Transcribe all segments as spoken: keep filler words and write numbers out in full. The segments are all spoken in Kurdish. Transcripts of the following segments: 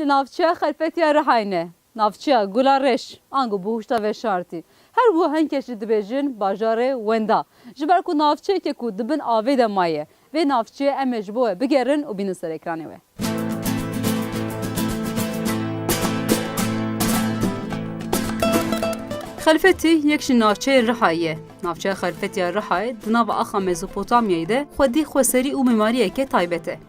Navçeya Xelfetiya Rihayê ne, navçeya Gula Reş, ango Buhuşta Veşartî. Her wiha hin kes jî dibêjin bajarê wenda. Ji ber ku navçeyeke ku di bin avê de maye, vê navçeyê em ê ji bo we bigerin û bînin ser ekranê we. Xelfetî yek ji navçeyên Rihayê ye. Navçeya Xelfetiya Rihayê di nava axa Mezopotamyayê de xwedî xweserî û mîmariyeke taybet e.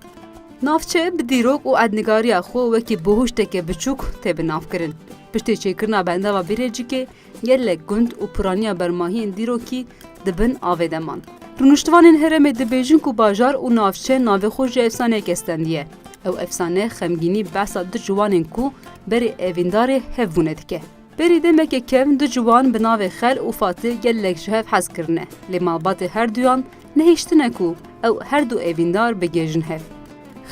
Navçe bi dîrok û erdnîgariya xwe wekî buhuşteke biçûk tê binavkirin. Piştî çêkirina bendava Bîlecikê, gelek gund û piraniya bermahiyên dîrokî di bin avê de man. Rûniştvanên herêmê dibêjin ku bajar û navçe navê xwe ji efsaneyeke stendiye. Ew efsane xemgînî behsa du ciwanên ku berê evîndarê hev bûne dike. Berî demeke kevn du ciwan bi navê Xel û Fatê gelek ji hev hez kirine, lê malbatê herduyan nehiştine ku ew her du evîndar bigihêjin hev.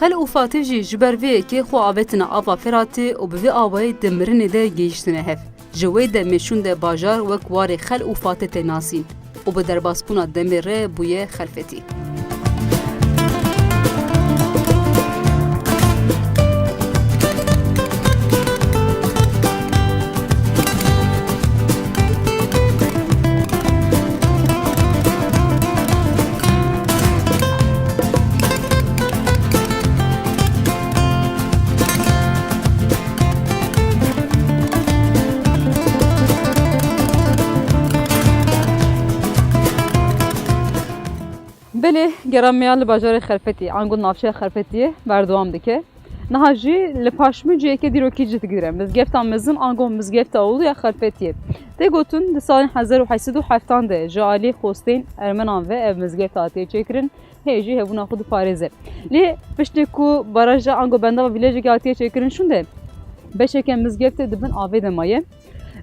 Xel û Fatê jî ji ber vê yekê xwe avêtine ava Feratê û bi vê awayî di mirinê de gihîştine hev. Ji wê demê şûnde bajar wek warê Xel û Fatê tê nasîn û bi derbasbûna demê re bûye Xelfetî. Belê, gera me ya li bajarê Xelfetî, ango navçeya Xelfetiyê berdewam dike. Niha jî li paş min ciheke dîrokî cih digire. Mizgefta mezin ango Mizgefta Ulu ya Xelfetiyê. Tê gotin di salên hezar û heşt sed û heftan de ji alî xostên Ermenan ve ev mizgefta hatiye çêkirin. Hê jî hebûna xwe diparêze. Lê piştî ku baraja ango bendava Bîlecikê hatiye çêkirin şûnde, beşeke mizgeftê di bin avê de maye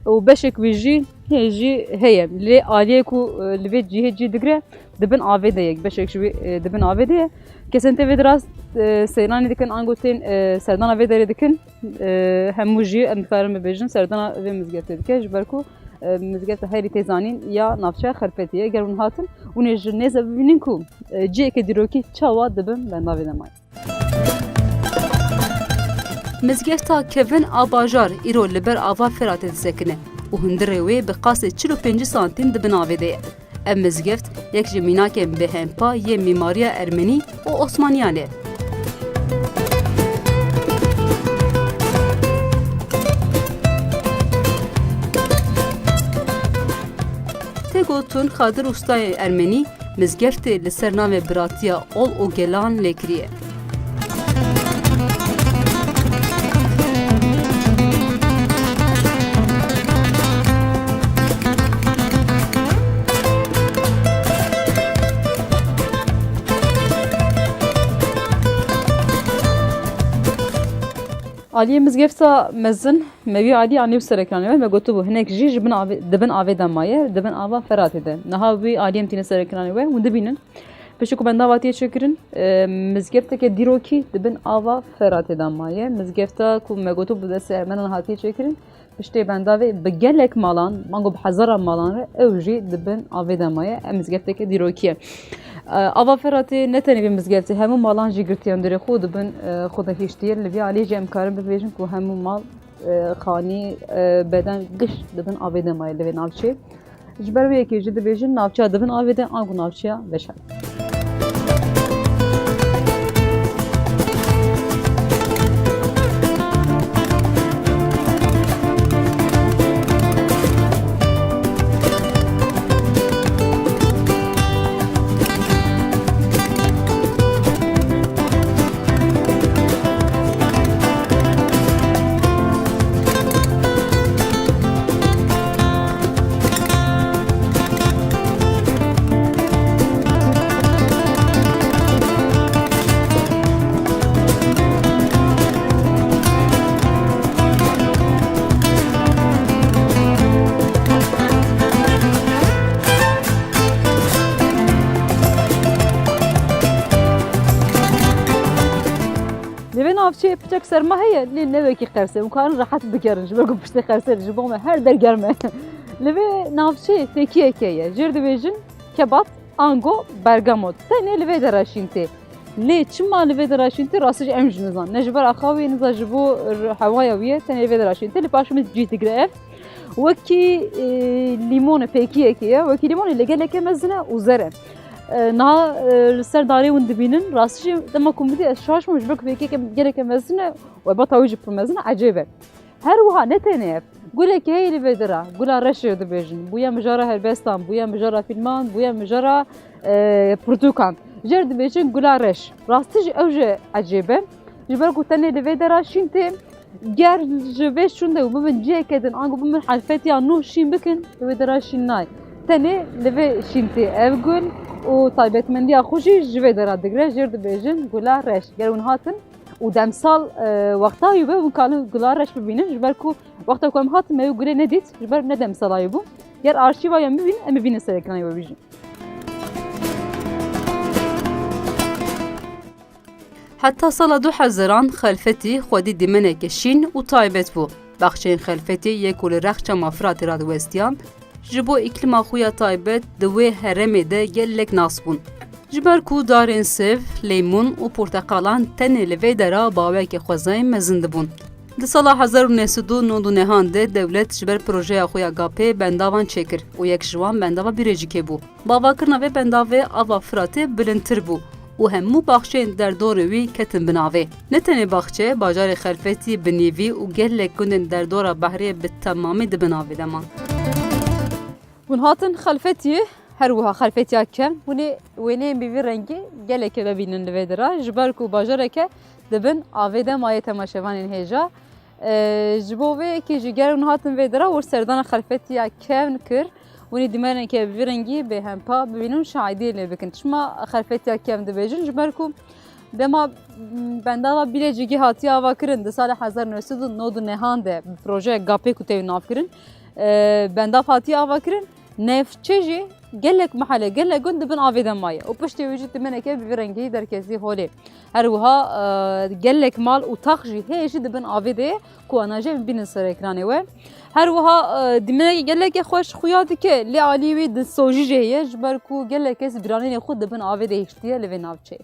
û beşek wî jî hê jî heye. Lê aliyê ku, e, li vê cihê cî digire, di bin avê de ye. Beşek ji wî, e, di bin avê de ye. Kesên tê vê dera, e, seyranê dikin, ango tên, e, serdana vê derê dikin, e, hemû jî em dikarin bibêjin serdana vê mizgeftê dike, ji ber ku, e, mizgefta herî tê zanîn ya navçeya Xelfetiyê ye. Ger hûn hatin, hûn ê ji nêze bibînin ku, e, ciheke dîrokî çawa di bin bendavê de maye. Mizgefta kevin a bajar îro li ber ava Feratê disekine û hundirê wê bi qasê çil û pêncî santîm di bin avê de ye. Ev mizgeft yek ji mînakên bêhempa yê mîmariya Ermenî û Osmaniyan e. Tê gotin Xadir Ustayê Ermenî mizgeftê li ser navê Biratiya Ol û Gelan lê kiriye. Aliyê mizgefta mezin, me wî alî anî ser ekranê me, me gotibû hinek jî ji bin avê, di bin avê de maye, di bin ava Feratê de. Niha wî alî em tîne ser ekranê we, hûn dibînin. Piştî ku bendava tê çêkirin, e, mizgefteke dîrokî di bin ava Feratê de maye. Mizgefta ku me gotibû bi destê Ermenan hatiye çêkirin, piştê bendavê bi gelek malan, ango bi hezara malan re ew jî di bin avê de maye. Ev mizgefteke dîrokî ye. E, ava Feratê ne tenê vê mizgeftê, hemû malan jî girtiye hundirê xwe, di bin, e, xwe de hiştiye. Li vê alî jî em karin bibêjin ku hemû mal, e, xanî, e, beden giş di bin avê de maye li vê navçeyê. Ji ber wê yekê jî dibêjin navçeya di bin avê de ango navçeya veşartî. Li vê navçeyê piçek serma heye, lê ne wekî Qersê. Hûn karin rehet bigerin, ji ber ku piştê Qersê ji bo me her der germ e. Li vê navçeyê fêkiyeke ye. Jêr dibêjin Kebat, ango Bergamot. Tenê li vê dera şîn tê. Lê çima li vê dera şîntî, rastî jî em jî nizan. Ne ji ber axa wî, niza ji bo r-, hewaya wî ye, tenê li vê dera şîntî. Li paş min cî digre ev. Wekî, e, lîmon e, pêkiyekê ye. Wekî lîmonê lê geleke mezin e û zer e. E, niha, e, li ser darê hûn dibînin. Rastî jî dema ku min dî ez şaş bûm, ji ber ku pêkiyeke geleke mezin e û ebata wî jî pir mezin e, ecêb e. Her wiha ne tenê ev. Gulekî heye li vê dera, gula reş jê dibêjin. Bûye mijara helbestan, bûye mijara fîlman, bûye mijara, e, pirtûkan. Jê dibêjin gula reş. Rastî jî ew jî ecêb e. Ji ber ku tenê li vê dera şîn tê, ger ji vê şûnde û bibin ciheke din, ango bibin helfetiya nû şîn bikin, li vê dera şîn nayê. Tenê li vê şîn tê ev gul û taybetmendiya xwe jî ji vê dera digre, jê dibêjin gula reş. Ger hûn hatin, û demsal, e, wexta wî be, hûn kalin gula reş bibînin, ji ber ku wexta ku em hatin me wî gulê nedît, ji ber ne demsala wî bû. Ger arşîva yan bibînin, em bibînin ser ekranê we wî jî. Heta sala du hezaran Xelfetî xwedî dîmeneke şîn û taybet bû. Baxçeyên Xelfetî yê ku li rexça Mafratê radiwestiyan, ji bo îklîma xwe ya taybet di wê herêmê de gelek nas bûn. Ji ber ku darên sêv, lêmûn û porteqalan tenê li vê dera baweke xwezayê mezin dibûn. Di sala hezar û neh sed û nod û nehan de dewlet ji ber projeya xwe ya gapê bendavan çêkir û yek ji wan bendava Bîrecikê bû. Bi avakirina vê bendavê ava Firatê bilindtir bû û hemû baxçeyên derdorê wî ketin binavê. Ne tenê baxçe, bajarê Xelfetî binîvî û gelek gundên derdora behrê bi temamî di binavê de man. Hûn hatin Xelfetiyê, her wiha Xelfetiya kevn, hûn ê wêneyên bi vî rengî gelekê bibînin li vê dera, ji ber ku bajareke di bin avê de maye temaşevanên hêja. E, ji bo vê yekê jî ger hûn hatin vê dera, wir serdana Xelfetiya kevn kir. Hûn ê dîmeneke bi vî rengî bêhempa bibînin û şahidiyê lê bikin. Çima Xelfetiya kevn dibêjin? Ji ber ku dema, m, bendava Bîlecîgî hatiye avakirin, di sala hezar neh sed û nod û nehan de bi projeyek gapê ku tê navkirin, e, bendav hatiye avakirin, navçe jî gelek mehele, gelek gund di bin avê de maye û piştî wî jî dîmeneke bi vî rengî derketî holê. Her wiha, e, gelek mal û tax jî heye jî di bin avê de ye ku ana jê bibînin ser ekranê we. Her wiha, e, dîmeneke gelekê xweş xuya dike, lê alî wî di sojî jê heye, ji ber ku gelek kes bîranînê xwe di bin avê de hiştiye li vê navçeyê.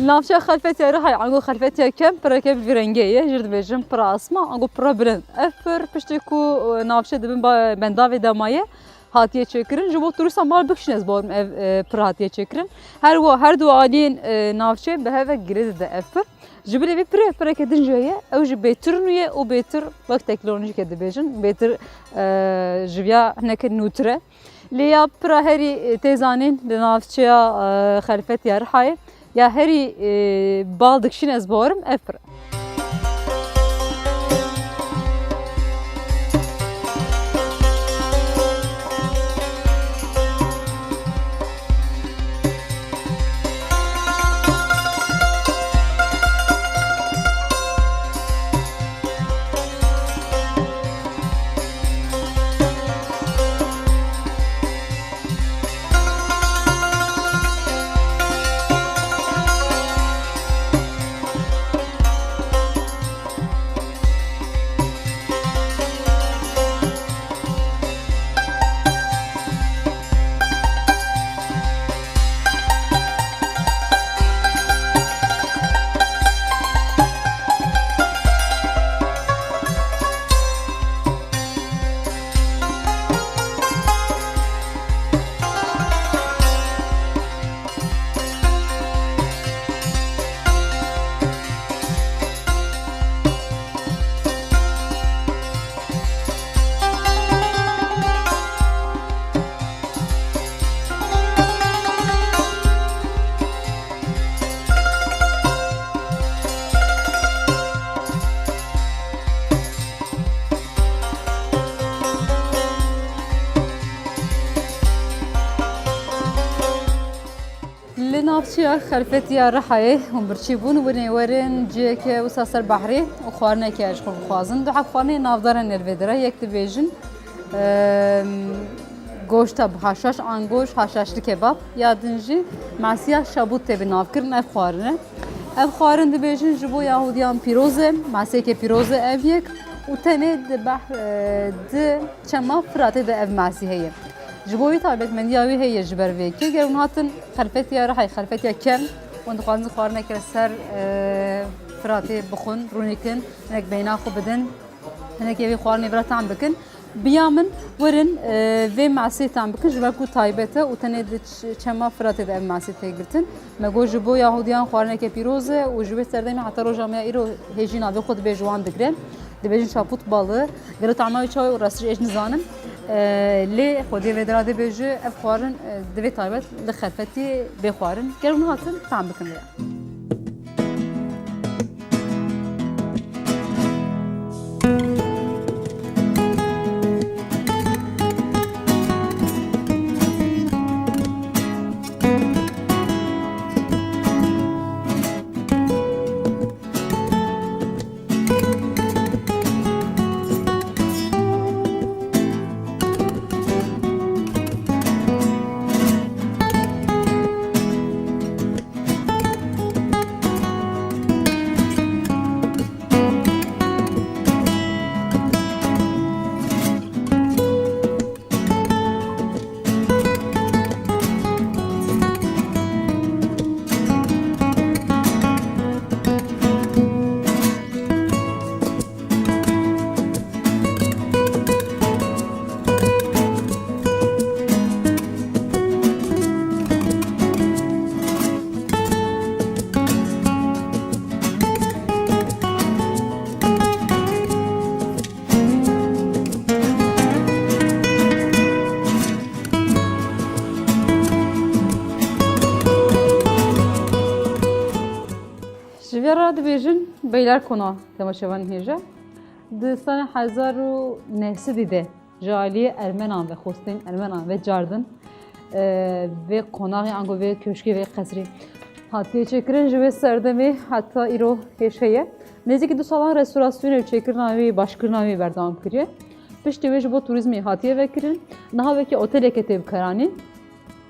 Navçeya Xelfetiya Rihayê, ango Xelfetiya Kevn, pireke bi vî rengê ye, jê dibêjin pira asma, ango pira bilind. Ev pir piştî ku, e, navçe di bin ba-, bendavê de maye, hatiye çêkirin. Ji bo turîsta mal bikişîne, ez bawerim ev, e, pir hatiye çêkirin. Her wa, her du aliyên, e, navçe bi hev ve girê dide ev pir. Ji bilî vê pirê pireke din jî heye, ew jî bêtir nû ye û bêtir wek teknolojîke dibêjin, bêtir, e, ji viya hineke nûtir e. Lê ya pira herî, e, tê zanîn li navçeya, e, Xelfetiya Rihayê, ya herî, e, bal dikişîn, ez bawerim ev pir e. Navçeya Xelfetiya Rihayê hûn birçî bûn, winê werin ciheke wisa ser behrê û xwarineke ji xwe bixwazin. Du heb xwarinê navdar in li vê derê, yek dibêjin, em, goşta bi haşhaş an goş, haşhaşli kebab, ya din jî masiya şabût tê bi nav kirin, ev xwarin e. Ev xwarin dibêjin ji bo Yahudiyan pîroz e, masiyeke pîroz e ev yek û tenê di behr, e, di çema Firatê de ev masî heye. Ji bo wî taybetmendiya wî heye ji ber vê yekê. Ger hûn hatin Xelfetiya Rihayê, Xelfetiya Kevn, hûn dixwazin xwarineke li ser, e, Firatê bixwin, rûnîkin, hinek beyna xwe bidin, hinek vê xwarinê vira tam bikin. Bi ya min werin, e, vê masê tam bikin, ji ber ku taybet e û tenê di ç-, çema Firatê de ev masê tê girtin. Me got ji bo Yahudiyan xwarineke pîroz e û ji wê serdemê heta roja me ya îro hêjî navê xwe dibê ji wan digre. Dibêjin şapût balı. Gelo tama wî çawa û rastî jî ez nizanim. E, lê xwediyê vê dera dibêje ev xwarin, e, divê taybet li Xelfetiyê bê xwarin. Gel hûn hatin tam bikin vê. Ji vê re dibêjin Beyler Kona temaşevanên hêja. Di sala hezar û neh sedî de ji aliyê Ermenan ve, xwestên Ermenan ve cardin, e, vê qonaxê ango vê köşkê vê qesrê hatiye çêkirin. Ji vê serdemê heta îro hêj heye. Nêzîkî du salan restorasyonê û çêkirina wê, başkirina wê berdewam kiriye. Piştî wê ji bo turîzmê hatiye vekirin. Niha wekî oteleke tê bikaranîn.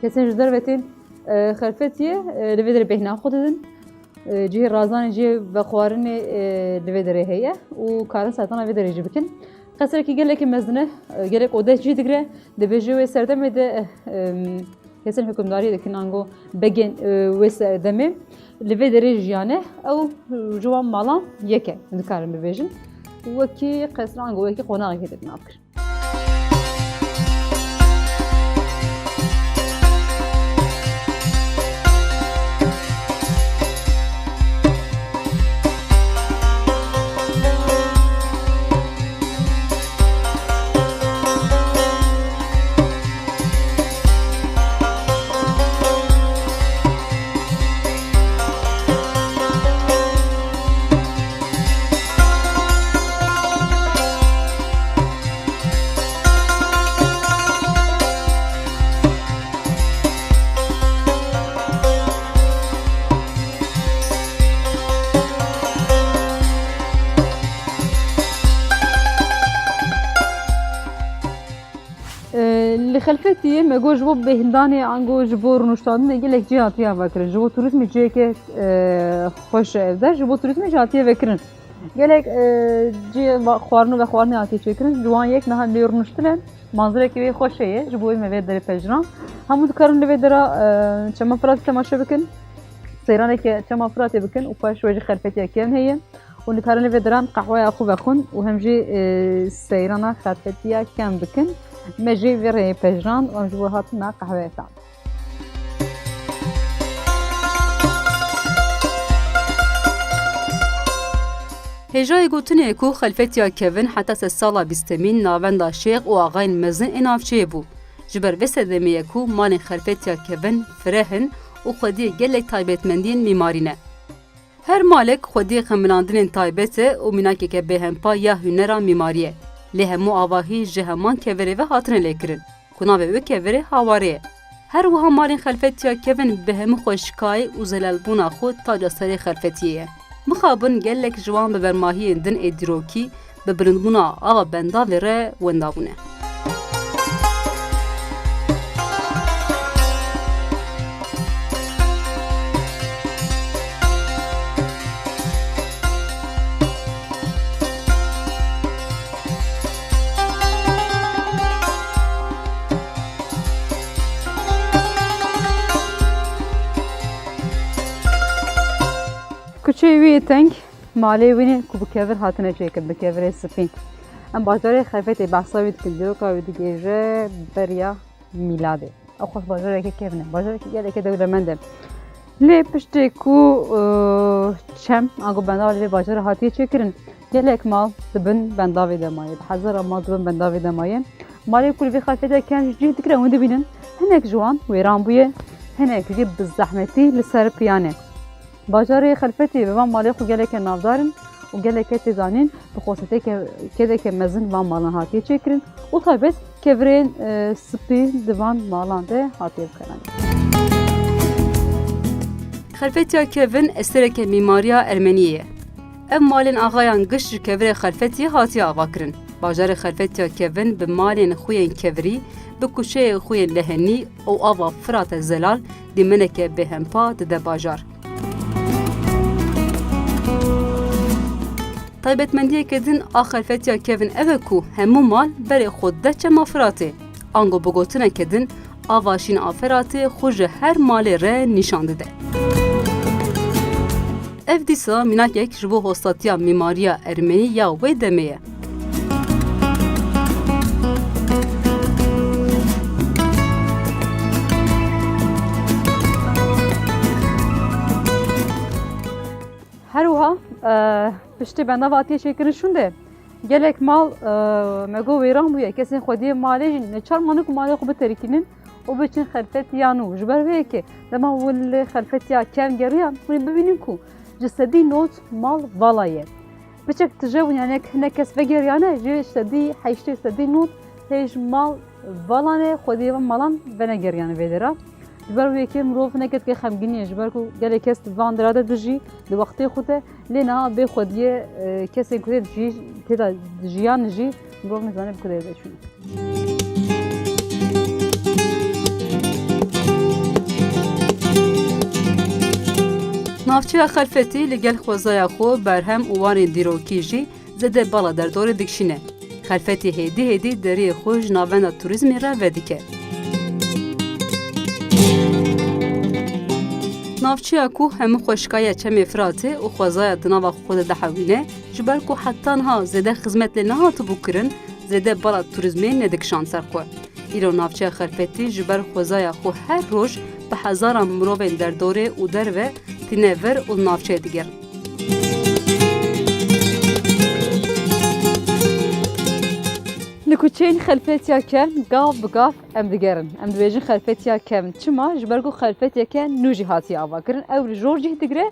Kesên ji derve tên, e, Xelfetiyê, e, li vê derê bêhna xwe didin. E, cihê razanê, cihê vexwarinê, e, li vê derê heye û karin sertana vê derê jî bikin. Qesrekî gelekî mezin e, e, gelek odeş cî digire. Dibêje wê serdemê de, e, em, kesên hikimdariyê dikin ango begên, e, wê serdemê li vê derê jiyane. Ew ji wan malan yek e, dikarin bibêjin. Wekî qesr ango wekî qonaxekê tê bi nav kirin. Ee, li Xelfetiyê me got ji bo bêhndanê ango ji bo rûniştandinê gelek cî hatiye vekirin. Ji bo turîzmê ciheke, e, xweş e ev der. Ji bo turîzmê jî hatiye vekirin. Gelek, e, cihê va-, xwarin û vexwarinê hatiye çêkirin. Ji wan yek niha lê rûniştin e. Manzerekî wê xweş heye. Ji bo wê me vê derê pejirand. Hemû dikarin li vê dera, e, Çema Firatê temaşe bikin. Seyraneke Çema Firatê bikin û paş wê jî Xelfetiya Kevn heye. Hûn dikarin li vê deran qehweya xwe vexwin û hem jî, e, seyrana Xelfetiya Kevn bikin. Me jî vê rêyê pejirand û em ji bo hatin me qehweyê tam. Hêjayê gotinê ye ku Xelfetiya Kevn heta sedsala bîstemîn navenda şêx û axayên mezin ê navçeyê bû. Ji ber vê sedemê ye ku malên Xelfetiya Kevn fireh in û xwediyê gelek taybetmendiyên mîmarî ne. Her malek xwediyê xemilandinên taybet e û mînakeke bêhempa ya hunera mîmarî ye. Lê hemû avahî ji heman kevirê ve hatine lêkirin, ku navê wê kevirê Hawarê ye. Her wiha malên Xelfetiya Kevin bi hemû xweşikayê û zelalbûna xwe taca serê Xelfetiyê ye. Mixabin gelek ji wan bi bermahiyên din ê dîrokî, bi bilindbûna ava bendavê re wenda bûne. Kuçeyê wî yê teng, malê wî ne ku bi kevir hatine çêkirin, bi kevirê spî. Em bajarê Xelfetê behsa wî dikin, dîroka wî digihêje beriya mîladê. Ew xweş bajarekî kevin e, bajarekî gelekî dewlemend e. Lê piştê ku, e, çem ango bendava li vê bajarê hatiye çêkirin, gelek mal di bin bendavê de maye, bi hezaran mal di bin bendavê de maye. Malê ku li vê Xelfetiya Kevin cih digire, hûn dibînin, hinek ji wan wêran bûye, hinek jî bi zehmetî li ser piyan e. Bajarê Xelfetê bi van malê xwe geleke navdar in û geleke tê zanîn, bi xosûsiyeteke, kedeke mezin van malan hatiye çêkirin û taybet kevirên, e, spî di van malan de hatiye bikaranîn. Xelfetiya Kevin esereke mîmariya Ermeniyê ye. Ev malên axayan giş ji kevirê Xelfetiyê hatiye avakirin. Bajarê Xelfetiya Kevin bi malên xwe yên kevirî, bi kuçeyê xwe yên lehenî û ava Firatê zelal dîmeneke bêhempa dide bajar. Taybetmendiyeke din a Xelfetiya Kevin ev e ku hemû mal berê xwe dide çema Firatê. Ango bi gotineke din, ava şîn a Firatê xwe ji her malê re nîşan dide. Ev dîsa mînakek ji bo hostatiya mîmariya ermenî ya wê demê ye. Her wiha, e, piştî bendava hatiye çêkirin şûnde, gelek mal, e, me got wêran bûye. Kesên xwediyê malê jî neçar mane ku malê xwe biterikînin û biçin Xelfetiya nû. Ji ber vê yekê dema hûn li Xelfetiya Kevn geriyan, hûn ê bibînin ku ji sedî nod mal vala ye. Piçek tije bûn, yani hinek kes vegeriyane, ji sedî heştê, sedî nod hêj mal vala ne, xwediyê van malan venegeriyane vê dera. Ji ber wê yekê mirov hinek kes xemgîn e, ji ber ku gelek kes di van dera de dijî, di wextê xwe de, lê niha bê xwediyê, e, kesên ku tê dijî, tê de dijiyan jî mirov nizane bi ku derê de çûne. Navçeya Xelfetî li gel xwezaya xwe, berhem û warên dîrokî jî zêde bala derdorê dikişîne. Xelfetî hêdî hêdî deriyê xwe ji navenda turîzmê re vedike. Navçeya ku hemû xweşikaya Çemê Firatê û xwezaya di nava xwe de dihewîne, ji ber ku heta niha zêde xizmet lê nehatibû kirin, zêde bala turîzmê nedikişand ser xwe. Îro navçeya Xelfetî ji ber xwezaya xwe her roj bi hezaran mirovên derdorê û derve tîne vir û li navçeyê digerin. Li kuçeyên Xelfetiya Kevn gav bi gav em digerin. Em dibêjin Xelfetiya Kevn. Çima? Ji ber ku Xelfetiyeke nû jî hatiye avakirin. Ew li jor cih digire.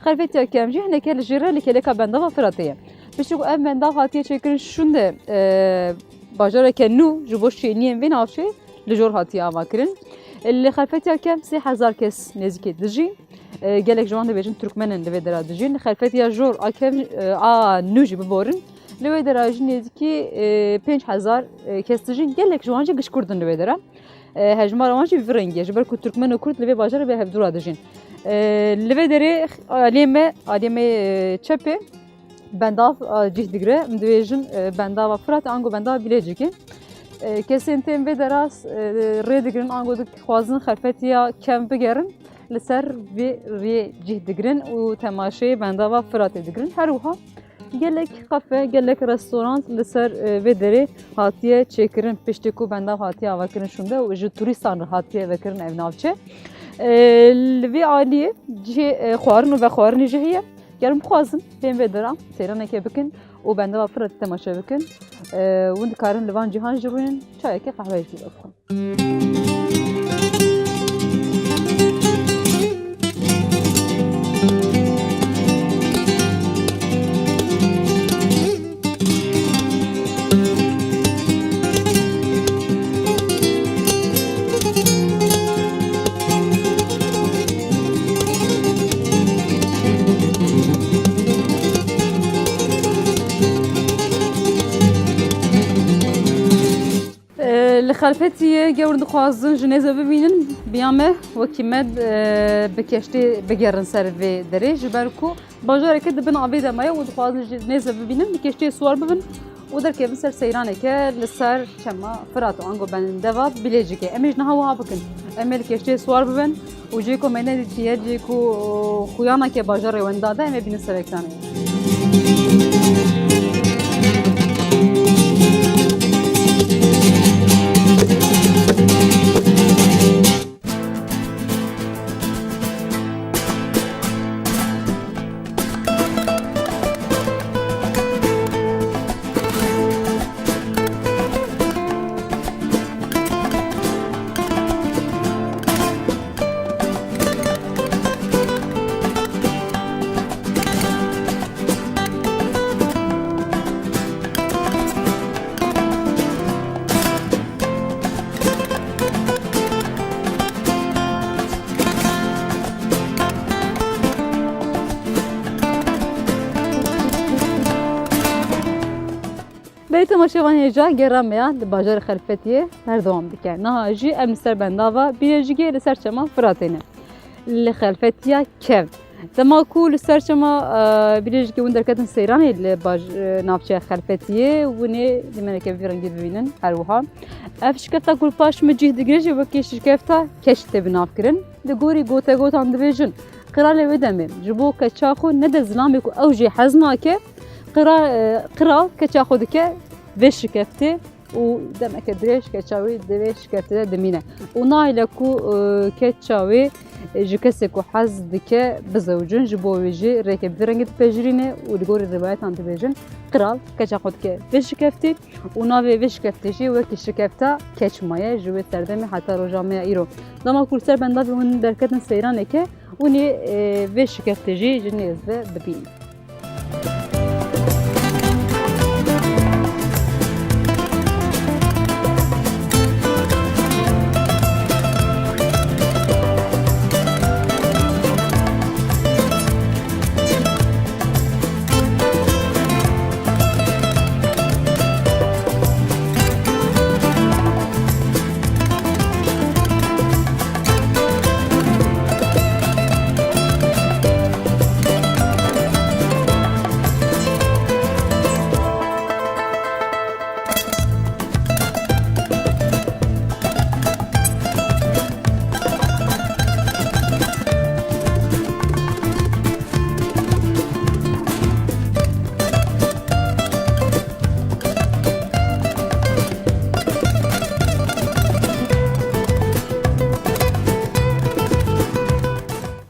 Xelfetiya Kevn jî hineke li jêr re li kêleka bendava Firatê ye. Piştî ku ev bendav hatiye çêkirin şûnde, e, bajareke nû ji bo şêniyên vê navçeyê li jor hatiye avakirin. Li Xelfetiya Kevn sê hezar kes nêzîkê dijîn. E, gelek ji wan dibêjin Tirkmen in li vê dera dijîn. Li Xelfetiya Jor a Kevn, e, a nû jî biborin. Li wê dera jî nêzîkî, e, pênc hezar, e, kes dijîn. Gelek ji wan jî giş Kurd in li wê dera. E, hejmara wan jî bi vî rengî ye, ji ber ku Tirkmen û Kurd li vê bajarê bi hevdû re dijîn. E, li vê derê aliyê me, aliyê me, e, çepê bendav, e, cih digire. Em dibêjin, e, bendava Firat, ango bendava Bilêcikê. E, kesên tên vê dera, e, rê digirin, ango dixwazin Xelfetiya Kevn bigerin, li ser vê riyê cih digirin û temaşeyê bendava Firatê digirin. Her wiha gelek kafe, gelek restorant li ser, e, vê derê hatiye çêkirin, piştî ku bendav hatiye avakirin şûnde û ji turîstan re hatiye vekirin ev navçe. E, li vê aliyê cihê, e, xwarin û vexwarinê jî heye. Ger hûn bixwazin bên vê dera seyraneke bikin û bendava Firatê temaşe bikin, e, hûn dikarin li van cihan jî rûnin, çayeke qehweyê jî bixwin. Xelfetiyê gewr dixwazin ji nêze bibînin, biya me wekî me, e, bi keştê bigerin ser vê derê, ji ber ku bajareke di bin avê de maye û dixwazin ji nêze bibînin, bi keştê siwar bibin û derkevin ser seyraneke li ser çema Firat û ango bendeva Bilêcikê. Em ê ji niha wiha bikin. Em ê li keştê siwar bibin û cihê ku me nedîtiye, cihê ku xuyaneke bajarê wenda de, em ê bînin ser ekranê. Belê temaşevanên hêja, gera me ya li bajarê Xelfetiyê berdewam dike. Niha jî em li ser bendava Bilêcikê li ser çema Firatê ne. Li Xelfetiya kevn. Dema ku li ser çema, e, Bilêjikê hûn derketin seyranê li baj-, e, navçeya Xelfetiyê, hûn ê dîmeneke vî rengî bibînin her wiha. Ev şikefta ku li paş min cih digire jî wekî şikefta keç tê binavkirin. Li gorî gotegotan dibêjin, qiralê wê demê ji bo keça xwe nede zilamê ku ew jê hez nake, qira-, e, qiral keça xwe dike vê şikeftê û demeke dirêj keça wê di vê şikeftê de dimîne. Û nahêle ku, e, keça wê, e, ji kesê ku hez dike bizewicin, ji bo wê jî rêke bi vî rengî dipejirîne û li gorî riwayetan dibêjin, qral keça xwe dike vê şikeftê û navê vê şikeftê jî wekî şikefta keç maye ji wê serdemê heta roja me ya îro. Dema ku li ser bendavê hûn derketin seyraneke, hûn ê, e, vê şikeftê jî ji nêz ve bibînin.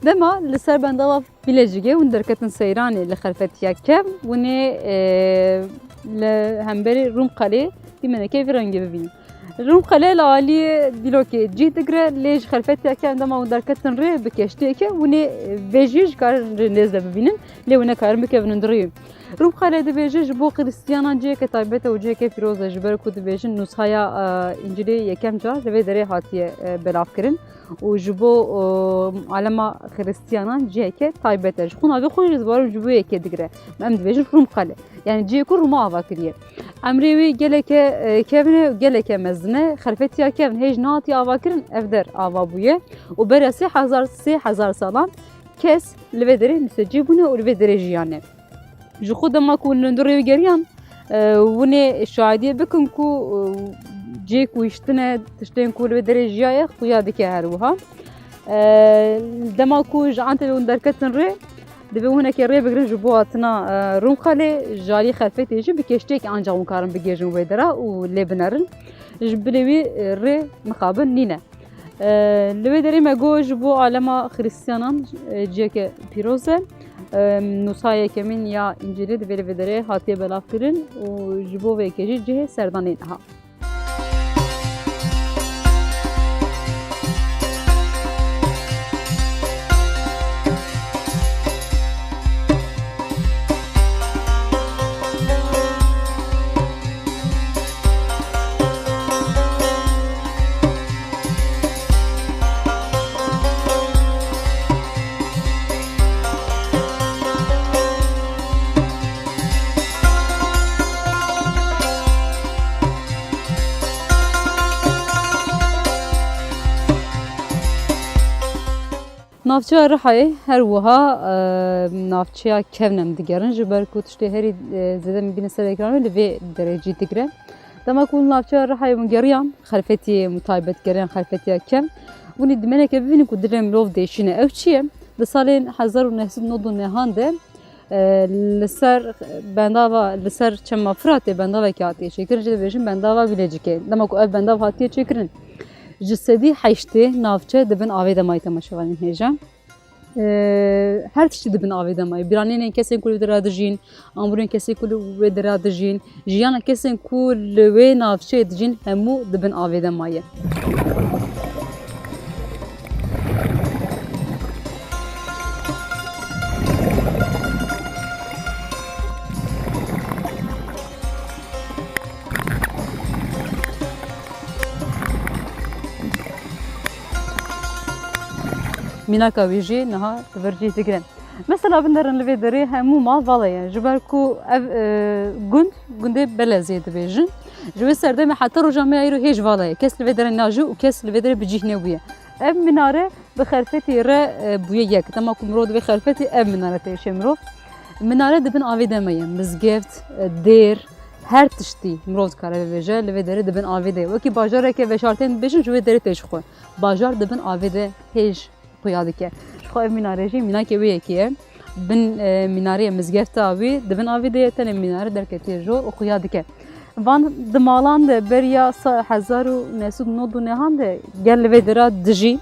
Dema li ser bendava Bilêjikê hûn derketin seyranê li Xelfetiya kevn, hûn ê, e, li hemberî Rûmqelê dîmeneke vî rengî bibînin. Rûmqele li aliyê dîlokê cih digire, lê ji Xelfetiya kevn dema hûn derketin rê bi keştiyeke, hûn ê vê jî ji karin rê nêz de bibînin, lê hûn nekarin bikevinin di rê. Rûmqele dibêje ji bo Xiristiyanan ciheke taybet e û ciheke pîroz e, ji ber ku dibêjin nûshaya, e, Încîlê yekem car li vê derê hatiye, e, belavkirin û ji bo, e, alema Xiristiyanan ciheke taybet e. Ji xwe navê xwe jî dibarin ji bo yekê digire. Em dibêjin Rûmqele. Yani cihê ku Rûma ava kiriye. Emrê wî geleke, e, kevn e û geleke mezin e. Xelfetiya kevn hêj nehatiye avakirin, ev der ava bûye. Û beriya sê hezar, sê hezar salan kes li vê derê nusecî bûne û li vê derê jiyane. Ji xwe dema ku hûn li hundirê wî geriyan, e, hûn ê şahidiyê bikin ku, e, cihê ku hiştine, tiştên ku li wê derê jiyaye, xuya dike her wiha. E, dema ku ji Antepê hûn derketin rê, divê hûn eke rê bigirin ji bo hatina, e, Rûmqelê, ji alî Xelfetê jî bi keştiyekê ancax hûn karin bigihêjin wê dera û lê binerin. Ji bilê wî, e, rê mixabin nîne. E, li wê derê me got ji bo alema Xiristiyanan, e, ciheke pîroz e. E, nûsa yekemîn ya Încîlê divê li vê derê hatiye belavkirin û ji bo vê yekê jî cihê serdanê niha. Navçeya Rihayê her wiha, e, navçeya kevn em digerin, ji ber ku tiştê herî, e, zêde min bîne ser ekranê li vê derê cî digire. Dema ku navçeya Rihayê hûn geriyan, xelfetiyê mutaybet geriyan, xelfetiya kevn, hûn ê dimeneke bibînin ku dilê mirov diêşîne. Ew çi ye? Di salên hezar û neh sed û nod û nehan de, e, li ser bendava, li ser çema Firatê bendavekê hatiye çêkirin, jê dibêjin bendava Bilêcikê. Dema ku ev bendav hatiye çêkirin, ji sedî heştê navçe di bin avê de maye, temaşevanên hêja. E, her tiştî di bin avê de maye. Bîranînên kesên ku li wê dera dijîn, amûrên kesên ku li wê dera dijîn, jiyana kesên ku li wê navçeyê dijîn, hemû di bin avê de maye. Mînaka wî jî niha di vir cî digirin. Mesela binerin li vê derê hemû mal vala ye. Ji ber ku ev, e, gund, gundê Belezê dibêjin. Ji wê serdemê heta roja me ya îro hêj vala ye. Kes li vê derê najû û kes li vê derê bi cih nebûye. Ev minare bi xelfetî re, e, bûye yek. Dema ku mirov divê xelfetî, ev minare têşê mirov. Minare di bin avê de me ye. Mizgeft, e, dêr, her tiştî mirov dikare bibêje, li vê derê di bin avê de ye. Wekî bajareke veşartên dibêjin, ji wê derê têşixwe. Bajar di bin avê de hêj xuya dike. Ji xwe ev mînare jî mînakê wê yekê ye. Bin, e, mînareyê mizgefta wî di bin avê de ye, tenê mînare derketiye jor û xuya dike. Van di malan de beriya sa-, hezar û neh sed û nod û nehan de gel li vê dera dijî.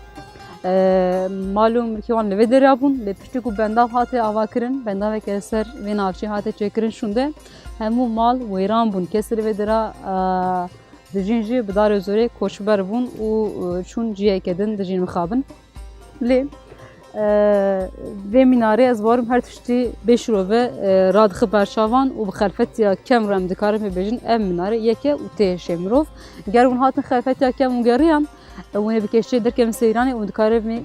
E, mal û milkê wan li vê dera bûn. Lê piştî ku bendav hate avakirin, bendaveke li ser vê navçeyê hate çêkirin şûnde, hemû mal wêran bûn. Kes li vê dera, e, dijîn jî bi darê zorê koçber bûn û, e, çûn ciheke din dijîn mixabin. Lê, e, vê mînarê ez bawerim her tiştî bê şirove, e, radixe ber çavan û bi xelfetiya kevn re em dikarin bibêjin ev mînare yek e û têşê mirov. Ger hûn hatin xelfetiya kevn û geriyan, e, hûn ê bi kêşeyê derkevin seyranê û dikarin vê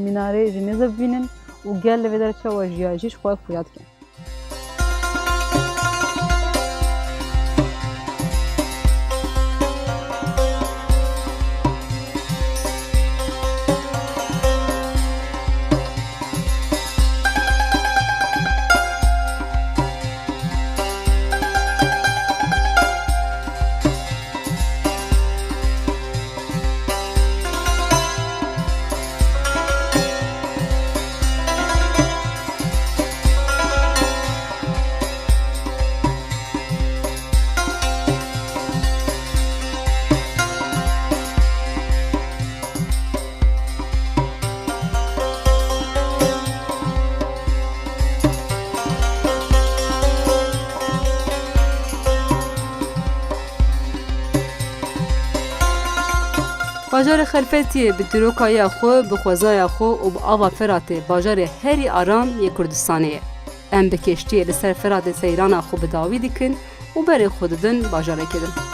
mînarê jî nêze bibînin û gel li vê dera çawa jiya jî ji xwe xuya dikin. Bajarê Xelfetiyê bi dîrokaya xwe, bi xwezaya xwe û bi ava Firatê bajarê herî aram yê Kurdistanê ye. Em bi keştiyê li ser Firatê seyrana xwe bi dawî dikin û berê xwe didin bajarekê din.